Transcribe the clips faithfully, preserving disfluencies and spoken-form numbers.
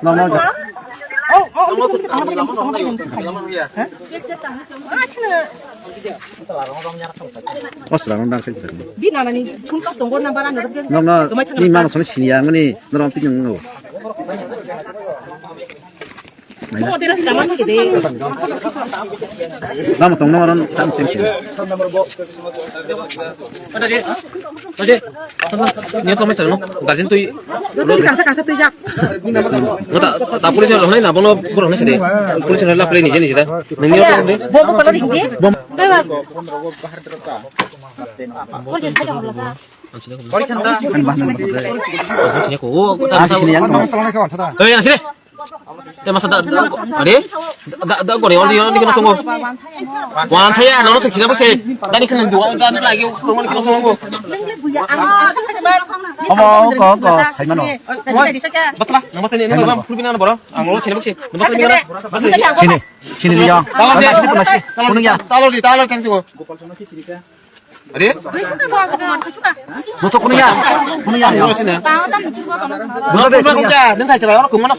No, no, no. Oh, oh, oh, oh, oh, oh, oh, oh. O sila rong dang khai. Di nana ni phone ka tongo number ano. No, no, ni mano soni sini ya ngani, no, no, tin no. Lama tong no ron tam chen chen. Ni to me chalo, guardian tui. Joto ni kasa kasa tui jak. No ta, ta police lo na, bono boro na sini. Police lo la play ni jeni jida. Ni ni to de. Bom bom pala ring de. Bom. Kori khanda. Sini ko. Asini yang. Oi, asini. Te masa da, da, are? Da, da, gore, ori, ori, kino tongo. Wan saya, nono se kira bose. Dani kan dua, dani lagi, tongo, kino tongo. Omo, ko, ko, sai mano. Batla, nama tani, nama, nama, pulpina na boro. Ang lo sini bose. Nama tani, nama. Sini, sini dia. Talo dia. Talo dia, talo dia, talo dia. Are? Moto kuno ya? Kuno ya? Kuno ya? Kuno ya? Kuno ya?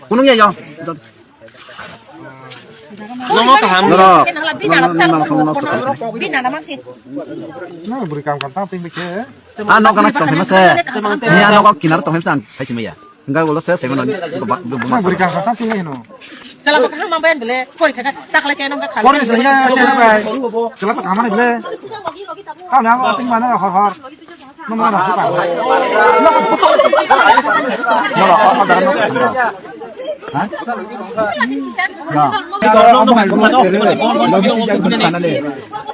Kuno ya? Nono kaham. Nono. Bini ana mansi. No, buri kam kam tang ting bike. Ah, no kana tong hema se. Ni ano ko kinar tong hema sang sai sima ya. Enggak, ulo saya sima nani. Ko ba, ko ba. Buri kam kam tang ting no. Chala ko kaham mambayan bele. Koi kaka takle kena ka. Kori saya saya bai. Chala ko kamane bele. Kau na ko ting mana hor hor. Mana hor hor. Mana hor hor. Ha? Ya.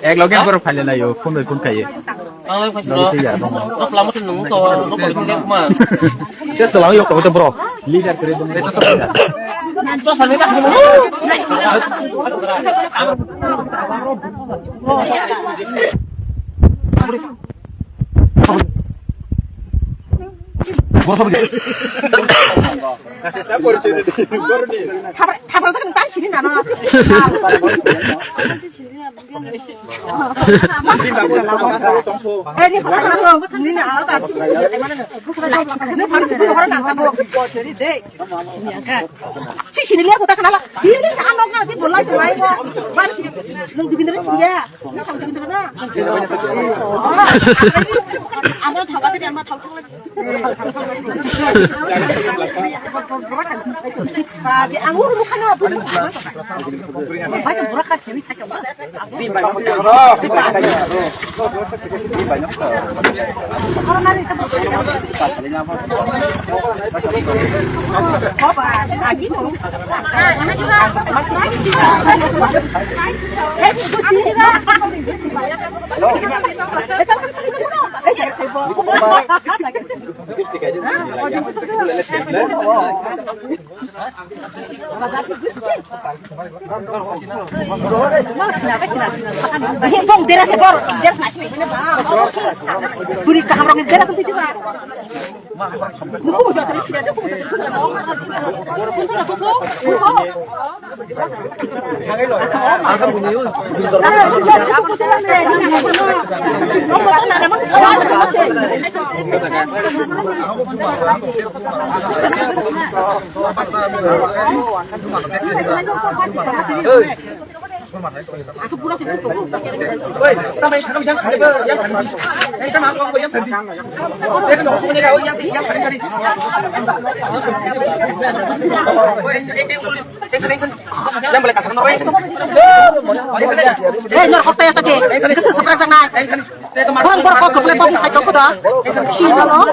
Ek loge boro phale na yo, phone bai phone khaye. Ang lai phai sino. Lama tu nung to, no kori phone kuma. Siya selang yok to bro. Leader kere dong. Boro sabi. Thabra, thabra tak tak sini nana. Eh, ni kau nak tahu, ni ni awak tak sini. Ni mana sih orang nak tahu? Jadi deh. Si sini lihat kota kenal. Ini si anak nanti bola bola ini. Baru si nung di bintang sini ya. Ini sang di bintang na. Ada thabra tadi ama thabra. Ang uru mukha na abu. Bhai, bura ka sini sakya. Bong dera se bor, dera se masih ini ba. Buri kaham rong dera se titi ba. Hey, nor kota ya sake. Kese sabra jangan. Bang bor kok keple bang sai kok da. Sini lo.